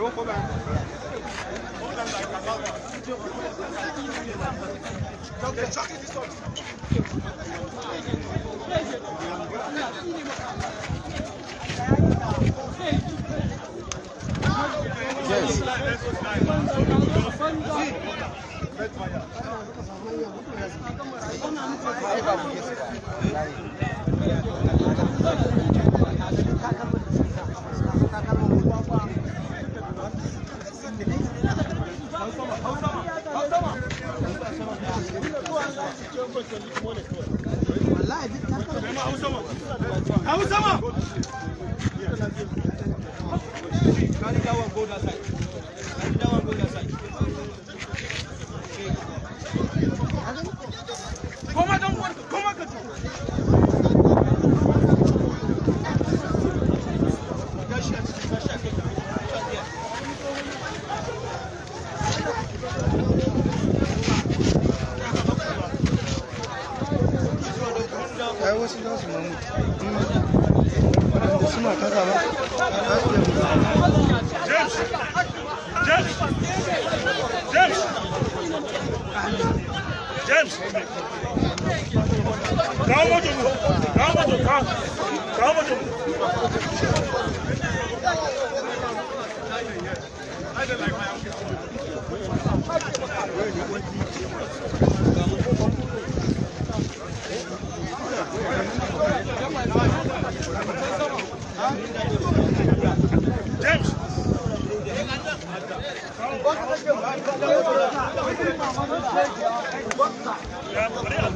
Yes. Carry that one, go that side. Carry that one, go that side. Koma dan uwanka, koma ka ci. Gashi a ciki, gashi a kai. Gashi a Ai wasu za su ma mutu. Waɗanda suna kasa ba, za su iya mutu. James! James! James! James! Kawo moto mu! Kawo moto, kawo! Kawo moto mu! James! Ya, bari a